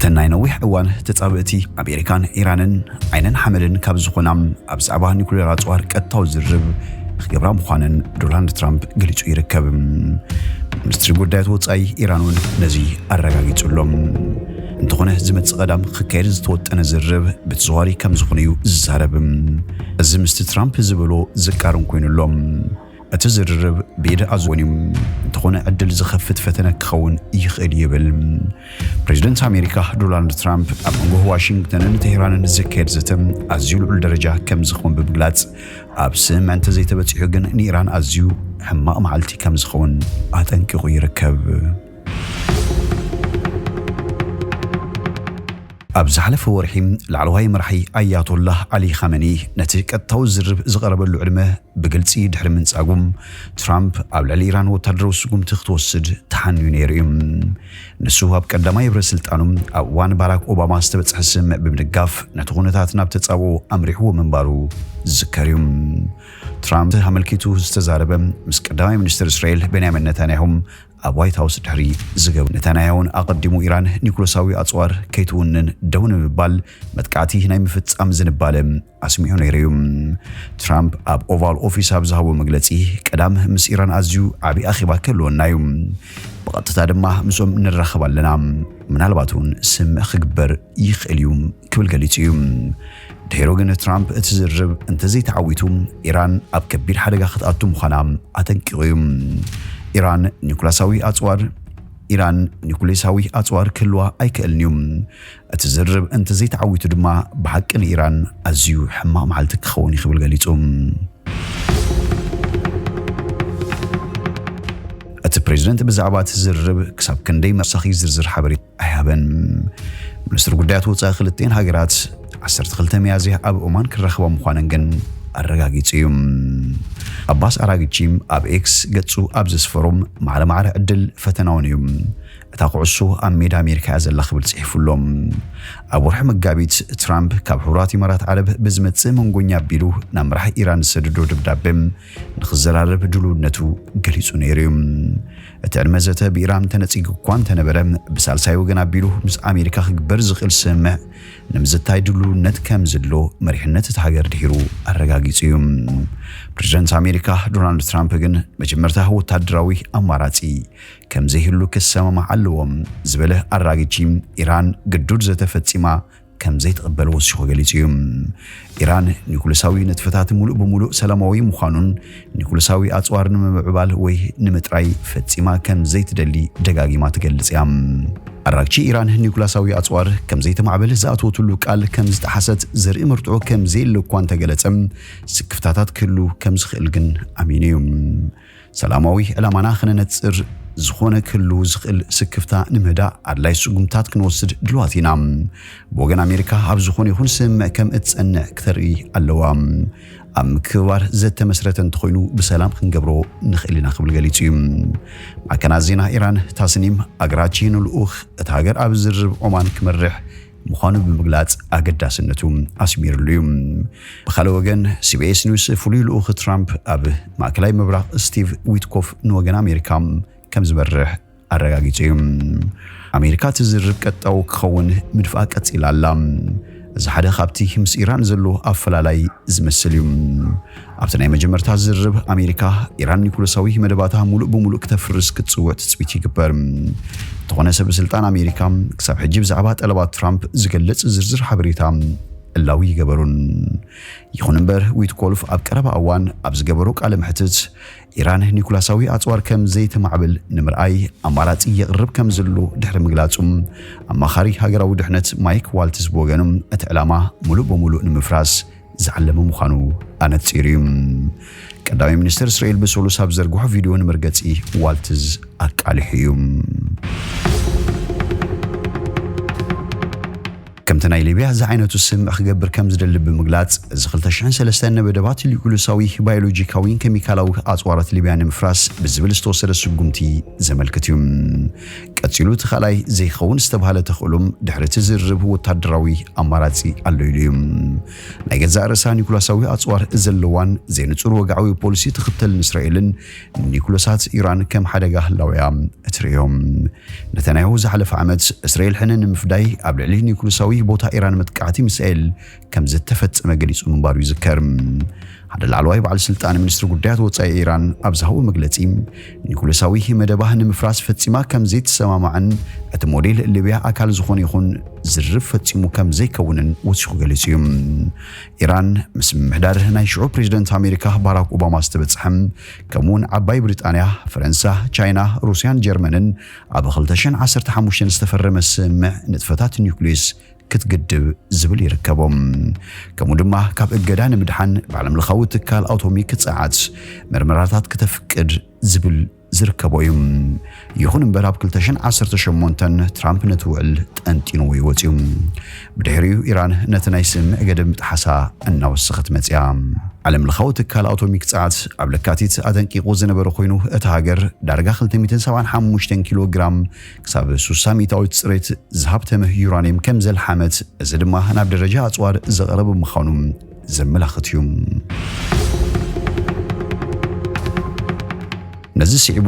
እተን ናይ ነዊሕ እዋን ተጻብእቲ ኣሜሪካን ኢራንን ዓይንን ሓመድን ካብ ዝኾና ኣብ ዛዕባ ኒኩሌር ኣጽዋር ቀጥታዊ ዝርርብ ክገብራ ምዃነን ዶናልድ ትራምፕ ገሊጹ ይርከብ። ሚኒስትሪ ጉዳያት ወጻኢ ኢራን እውን ነዚ ኣረጋጊጹ ኣሎ። እንተኾነ ዝመጽእ ቀዳም ክካየድ ዝተወጠነ ዝርርብ ብተዘዋዋሪ ከም ዝኾነ እዩ ዝዛረብ። እዚ ምስቲ ትራምፕ ዝበሎ ዝቃረን ኮይኑ ኣሎ። እቲ ዝርርብ ብኢድ ኣዝወን እዩ፣ እንተኾነ ዕድል ዝኸፍት ፈተነ ክኸውን ይኽእል ይብል። ፕሬዚደንት ኣሜሪካ ዶናልድ ትራምፕ ኣብ መንጎ ዋሽንግተንን ቴህራንን ዝካየድ ዘተ ኣዝዩ ልዑል ደረጃ ከም ዝኸውን ብምግላጽ፣ ኣብ ስምምዕ እንተዘይተበጺሑ ግን ንኢራን ኣዝዩ ሕማቕ መዓልቲ ከም ዝኸውን ኣጠንቂቑ ይርከብ። ኣብ ዝሓለፈ ወርሒ ላዕለዋይ መራሒ ኣያቶላህ ዓሊ ኻመኒ ነቲ ቀጥታዊ ዝርብ ዝቐረበሉ ዕድመ ብግልጺ ድሕሪ ምንጻጉ፣ ትራምፕ ኣብ ልዕሊ ኢራን ወታደራዊ ስጉምቲ ክትወስድ ተሓንዩ ነይሩ እዩ። ንሱ ኣብ ቀዳማይ የብረ ስልጣኑ ኣብ እዋን ባራክ ኦባማ ዝተበጽሐ ስምምዕ ብምድጋፍ ነቲ ኩነታት ናብ ተጻብኦ ኣምሪሕዎ ምንባሩ ዝዝከር እዩ። ትራምፕ ኣመልኪቱ ዝተዛረበ ምስ ቀዳማይ ሚኒስትር እስራኤል ቤንያሚን ነታንያሁ ኣብ ዋይት ሃውስ ድሕሪ ዝገበ፣ ነታንያሁን ኣቐዲሙ ኢራን ኒኩለሳዊ ኣጽዋር ከይትውንን ደው ንምባል መጥቃዕቲ ናይ ምፍጻም ዝንባለ ኣስሚዑ ነይሩ እዩ። ትራምፕ ኣብ ኦቫል ኦፊስ ኣብ ዝሃቦ መግለጺ፣ ቀዳም ምስ ኢራን ኣዝዩ ዓቢ ኣኼባ ክህልወና እዩ፣ ብቐጥታ ድማ ምስኦም ንራኸብ ኣለና፣ ምናልባት እውን ስምምዕ ክግበር ይኽእል እዩ ክብል ገሊጹ እዩ። ድሒሩ ግን ትራምፕ እቲ ዝርርብ እንተዘይተዓዊቱ ኢራን ኣብ ከቢድ ሓደጋ ክትኣቱ ምዃና ኣጠንቂቑ እዩ። ኢራን ኒኩላሳዊ ኣጽዋር ኢራን ኒኩሌሳዊ ኣጽዋር ክህልዋ ኣይክእልን እዩ። እቲ ዝርርብ እንተዘይተዓዊቱ ድማ ብሓቂ ንኢራን ኣዝዩ ሕማቕ መዓልቲ ክኸውን እዩ ክብል ገሊጹ። እቲ ፕሬዝደንት ብዛዕባ እቲ ዝርርብ ክሳብ ክንደይ መሳኺ ዝርዝር ሓበሬታ ኣይሃበን። ሚኒስትሪ ጉዳያት ወጻኢ ክልቲኤን ሃገራት ዓሰርተ ክልተ ሚያዝያ ኣብ ኦማን ክራኸባ ምዃነን ግን ኣረጋጊጹ እዩ። ኣባስ ኣራግቺ ኣብ ኤክስ ገጹ ኣብ ዘስፈሮም፣ ማዕረ ማዕረ ዕድል ፈተናውን እዩ፣ እታ ኩዕሶ ኣብ ሜዳ ኣሜሪካ እያ ዘላ ክብል ጽሒፉ ኣሎ። ኣብ ወርሒ መጋቢት ትራምፕ ካብ ሕቡራት ኢማራት ዓረብ ብዝመጽእ መንጎኛ ኣቢሉ ናብ መራሒ ኢራን ዝሰደዶ ደብዳበ ንኽዘራረብ ድልውነቱ ገሊጹ ነይሩ እዩ። እቲ ዕድመ ዘተ ብኢራን ተነጺጉ እኳ እንተነበረ፣ ብሳልሳይ ወገን ኣቢሉ ምስ ኣሜሪካ ክግበር ዝኽእል ስምምዕ ንምዝታይ ድልውነት ከም ዝሎ መሪሕነት እቲ ሃገር ድሒሩ ኣረጋጊጹ እዩ። ፕሬዝደንት ኣሜሪካ ዶናልድ ትራምፕ ግን መጀመርታ ወታደራዊ ኣማራጺ ከም ዘይህሉ ክሰማማዕ ኣለዎም ዝበለ ኣራግቺ፣ ኢራን ግዱድ ዘተ ፈጺማ ከም ዘይትቕበል ወሲኹ ገሊጹ እዩ። ኢራን ኒኩለሳዊ ንጥፈታት ሙሉእ ብሙሉእ ሰላማዊ ምዃኑን ኒኩለሳዊ ኣጽዋር ንምምዕባል ወይ ንምጥራይ ፈጺማ ከም ዘይትደሊ ደጋጊማ ትገልጽ እያ። ኣራግቺ፣ ኢራን ኒኩለሳዊ ኣጽዋር ከም ዘይተማዕብል ዝኣተወትሉ ቃል ከም ዝጠሓሰት ዘርኢ መርትዖ ከም ዘየለ እኳ እንተገለጸ፣ ስክፍታታት ክህሉ ከም ዝኽእል ግን ኣሚኑ እዩ። ሰላማዊ ዕላማና ክነነጽር፣ ዝኾነ ክህሉ ዝኽእል ስክፍታ ንምህዳእ ኣድላይ ስጉምታት ክንወስድ ድልዋት ኢና። ብወገን ኣሜሪካ ኣብ ዝኾነ ይኹን ስምምዕ ከም እትጸንዕ ክተርኢ ኣለዋ። ኣብ ምክብባር ዘተመስረተ እንተኾይኑ ብሰላም ክንገብሮ ንኽእል ኢና ክብል ገሊጹ እዩ። ማዕከናት ዜና ኢራን ታስኒም ኣግራቺ ንልኡኽ እታ ሃገር ኣብ ዝርርብ ኦማን ክመርሕ ምዃኑ ብምግላጽ ኣገዳስነቱ ኣስሚርሉ እዩ። ብኻልእ ወገን፣ ሲቢኤስ ኒውስ ፍሉይ ልኡኽ ትራምፕ ኣብ ማእከላይ ምብራቕ ስቲቭ ዊትኮፍ ንወገን ኣሜሪካ ከም ዝመርሕ ኣረጋጊጹ እዩ። ኣሜሪካ እቲ ዝርርብ ቀጥታዊ ክኸውን ምድፍኣ ቀጺላ ኣላ። እዚ ሓደ ካብቲ ምስ ኢራን ዘሎ ኣፈላላይ ዝመስል እዩ። ኣብቲ ናይ መጀመርታ ዝርርብ ኣሜሪካ ኢራን ኒኩለሳዊ መደባታ ሙሉእ ብሙሉእ ክተፍርስ ክትጽውዕ ትጽቢት ይግበር። እንተኾነ ሰብ ስልጣን ኣሜሪካ ክሳብ ሕጂ ብዛዕባ ጠለባት ትራምፕ ዝገልጽ ዝርዝር ሓበሬታ እላዊ ይገበሩን። ይኹን እምበር ዊትኮልፍ ኣብ ቀረባ እዋን ኣብ ዝገበሮ ቃለ መሕትት ኢራን ኒኩላሳዊ ኣጽዋር ከም ዘይተማዕብል ንምርኣይ ኣማራጺ የቕርብ ከም ዘሎ ድሕሪ ምግላጹ፣ ኣማኻሪ ሃገራዊ ድሕነት ማይክ ዋልትዝ ብወገኑ እቲ ዕላማ ሙሉእ ብሙሉእ ንምፍራስ ዝዓለመ ምዃኑ ኣነጺሩ እዩ። ቀዳማይ ሚኒስትር እስራኤል ብሰሉስ ኣብ ዘርግሖ ቪድዮ ንመርገጺ ዋልትዝ ኣቃሊሑ እዩ። ከምቲ ናይ ሊብያ ዝዓይነቱ ስምምዕ ክገብር ከም ዝደሊ ብምግላጽ፣ እዚ ክልተ ሽሕን ሰለስተን ንመደባት ኒኩለሳዊ፣ ባዮሎጂካዊን ኬሚካላዊ ኣጽዋራት ሊብያ ንምፍራስ ብዝብል ዝተወሰደ ስጉምቲ ዘመልክት እዩ። ቀጺሉ እቲ ካልኣይ ዘይኸውን ዝተባህለ ተኽእሎም ድሕሪ እቲ ዝርርብ ወታደራዊ ኣማራጺ ኣሎ ኢሉ እዩ። ናይ ገዛእ ርእሳ ኒኩላሳዊ ኣጽዋር ዘለዋን ዘይንጹር ወግዓዊ ፖሊሲ ትኽተልን እስራኤልን ኒኩለሳት ኢራን ከም ሓደጋ ህላወያ እትርእዮም። ነታንያሁ ዝሓለፈ ዓመት እስራኤል ሕነ ንምፍዳይ ኣብ ልዕሊ ኒኩለሳዊ ቦታ ኢራን መጥቃዕቲ ሚሳኤል ከም ዝተፈጸመ ገሊጹ ምንባሩ ይዝከር። ሓደ ላዕለዋይ በዓል ስልጣን ሚኒስትሪ ጉዳያት ወጻኢ ኢራን ኣብ ዝሃቦ መግለጺ፣ ኒኩለሳዊ መደባ ንምፍራስ ፈጺማ ከም ዘይትሰማማዕን እቲ ሞዴል ሊብያ ኣካል ዝኾነ ይኹን ዝርርብ ፈጺሙ ከም ዘይከውንን ወሲኹ ገሊጹ እዩ። ኢራን ምስ ምምሕዳር ናይ ሽዑ ፕሬዚደንት ኣሜሪካ ባራክ ኦባማ ዝተበጽሐ፣ ከምኡውን ዓባይ ብሪጣንያ፣ ፈረንሳ፣ ቻይና፣ ሩስያን ጀርመንን ኣብ ክልተ ሽሕን ዓሰርተ ሓሙሽተን ዝተፈረመ ስምምዕ ንጥፈታት ኒውክሌስ ክትግድብ ዝብል ይርከቦም። ከምኡ ድማ ካብ እገዳ ንምድሓን ብዓለምለኻዊ ትካል ኣቶሚክ ጸዓት መርመራታት ክተፍቅድ ዝብል ዝርከቦ እዩ። ይኹን እምበር ኣብ ክልተ ሽሕን ዓሰርተ ሸሞንተን ትራምፕ ነቲ ውዕል ጠንጢንዎ ይወፅዩ። ብድሕሪኡ ኢራን ነቲ ናይ ስምምዕ ገደብ ምጥሓሳ እናወሰኸት መፅያ። ዓለምለኻዊ ትካል ኣቶሚክ ጸዓት ኣብ ለካቲት ኣጠንቂቑ ዝነበረ ኮይኑ፣ እታ ሃገር ዳርጋ ክልተ ሚእትን ሰብዓን ሓሙሽተን ኪሎ ግራም ክሳብ ሱሳ ሚእታዊት ጽሬት ዝሃብተመ ዩራኒየም ከም ዘልሓመት፣ እዚ ድማ ናብ ደረጃ ኣጽዋር ዝቐረበ ምዃኑ ዘመላኽት እዩ። ነዚ ስዒቡ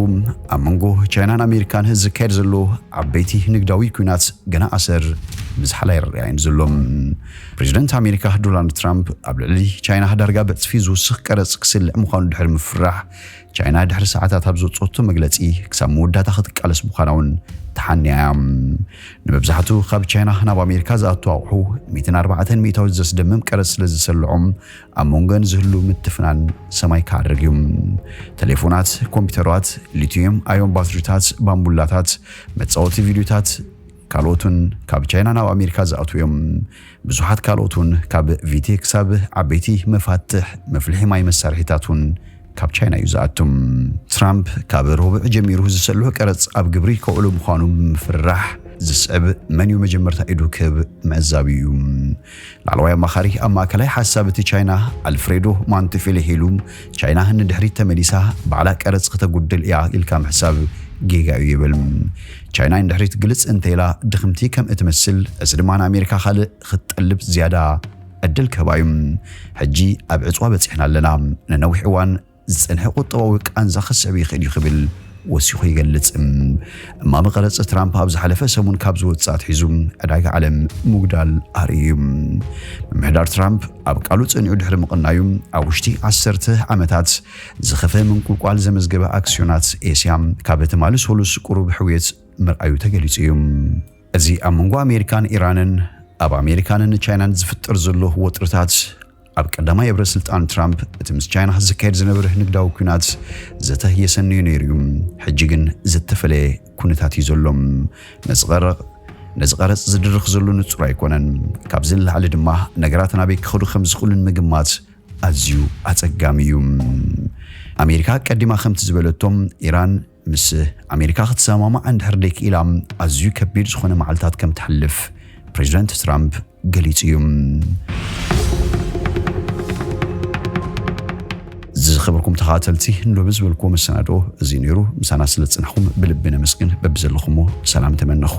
ኣብ መንጎ ቻይናን ኣሜሪካን ዝካየድ ዘሎ ዓበይቲ ንግዳዊ ኲናት ገና ኣሰር ብዝሓላ ይረኣይን ዘሎ። ፕሬዚደንት ኣሜሪካ ዶናልድ ትራምፕ ኣብ ልዕሊ ቻይና ዳርጋ ብዕጽፊ ዝውስኽ ቀረጽ ክስልዕ ምዃኑ ድሕሪ ምፍራሕ፣ ቻይና ድሕሪ ሰዓታት ኣብ ዘውጽኦቶ መግለጺ ክሳብ መወዳእታ ክትቃለስ ምዃና እውን ተሓንያ እያ። ንመብዛሕቱ ካብ ቻይና ናብ ኣሜሪካ ዝኣቱ ኣቑሑ ሚእትን ኣርባዕተን ሚእታዊት ዘስደምም ቀረጽ ስለ ዝሰልዖም ኣብ መንጎን ዝህሉ ምትፍናን ሰማይ ክዓርግ እዩ። ቴሌፎናት፣ ኮምፒውተራት፣ ሊቲዩም ኣዮን ባትሪታት፣ ባምቡላታት፣ መጻወቲ ቪድዮታት ካልኦትን ካብ ቻይና ናብ ኣሜሪካ ዝኣትዉ እዮም። ብዙሓት ካልኦት እውን ካብ ቪቴ ክሳብ ዓበይቲ መፋትሕ መፍልሒ ማይ መሳርሒታት እውን ካብ ቻይና እዩ ዝኣቱ። ትራምፕ ካብ ረቡዕ ጀሚሩ ዝሰልሑ ቀረጽ ኣብ ግብሪ ከውዕሉ ምዃኑ ብምፍራሕ ዝስዕብ መን እዩ መጀመርታ ኢዱ ክህብ ምዕዛብ እዩ። ላዕለዋይ ኣማኻሪ ኣብ ማእከላይ ሓሳብ እቲ ቻይና ኣልፍሬዶ ማንቱፌሌ ሄሉ፣ ቻይና ንድሕሪት ተመሊሳ ባዕላ ቀረጽ ክተጉድል እያ ኢልካ ምሕሳብ ጌጋ እዩ ይብል። ቻይና ንድሕሪት ግልጽ እንተኢላ ድኽምቲ ከም እትመስል፣ እዚ ድማ ንኣሜሪካ ካልእ ክትጠልብ ዝያዳ ዕድል ክህባ እዩ። ሕጂ ኣብ ዕጽዋ በጺሕና ኣለና። ንነዊሕ እዋን ዝጸንሐ ቁጠባዊ ቃንዛ ክስዕብ ይኽእል እዩ ክብል ወሲኹ ይገልጽ። እማመ ቀረጽ ትራምፕ ኣብ ዝሓለፈ ሰሙን ካብ ዝወጽእ ኣትሒዙ ዕዳጋ ዓለም ምጉዳል ኣርእዩ እዩ። ምምሕዳር ትራምፕ ኣብ ቃሉ ጸኒዑ ድሕሪ ምቕናዩ ኣብ ውሽጢ ዓሰርተ ዓመታት ዝኸፈ ምንቁልቋል ዘመዝገበ ኣክስዮናት ኤስያ ካብ ትማሊ ሰሉስ ቁሩብ ሕውየት ምርኣዩ ተገሊጹ እዩ። እዚ ኣብ መንጎ ኣሜሪካን ኢራንን ኣብ ኣሜሪካንን ቻይናን ዝፍጠር ዘሎ ወጥርታት ኣብ ቀዳማይ እብረ ስልጣን ትራምፕ እቲ ምስ ቻይና ዝካየድ ዝነበረ ንግዳዊ ኲናት ዘተ የሰንዮ ነይሩ እዩ። ሕጂ ግን ዝተፈለየ ኩነታት እዩ ዘሎ። ነዚ ቀረቕ ነዚ ቀረጽ ዝድርኽ ዘሎ ንጹር ኣይኮነን። ካብዚ ንላዕሊ ድማ ነገራት ናበይ ክኸዱ ከም ዝኽእሉ ንምግማት ኣዝዩ ኣጸጋሚ እዩ። ኣሜሪካ ቀዲማ ከምቲ ዝበለቶም ኢራን ምስ ኣሜሪካ ክትሰማማዕ እንድሕር ደይክኢላ ኣዝዩ ከቢድ ዝኾነ መዓልታት ከም ትሓልፍ ፕሬዚደንት ትራምፕ ገሊጹ እዩ። ዝኸበርኩም ተኸታተልቲ ንሎሚ ዝበልኩዎ መሰናዶ እዚ ነይሩ። ምሳና ስለ ዝጽናሕኩም ብልቢ ነመስግን። በብዘለኹሞ ሰላም ተመነኹ።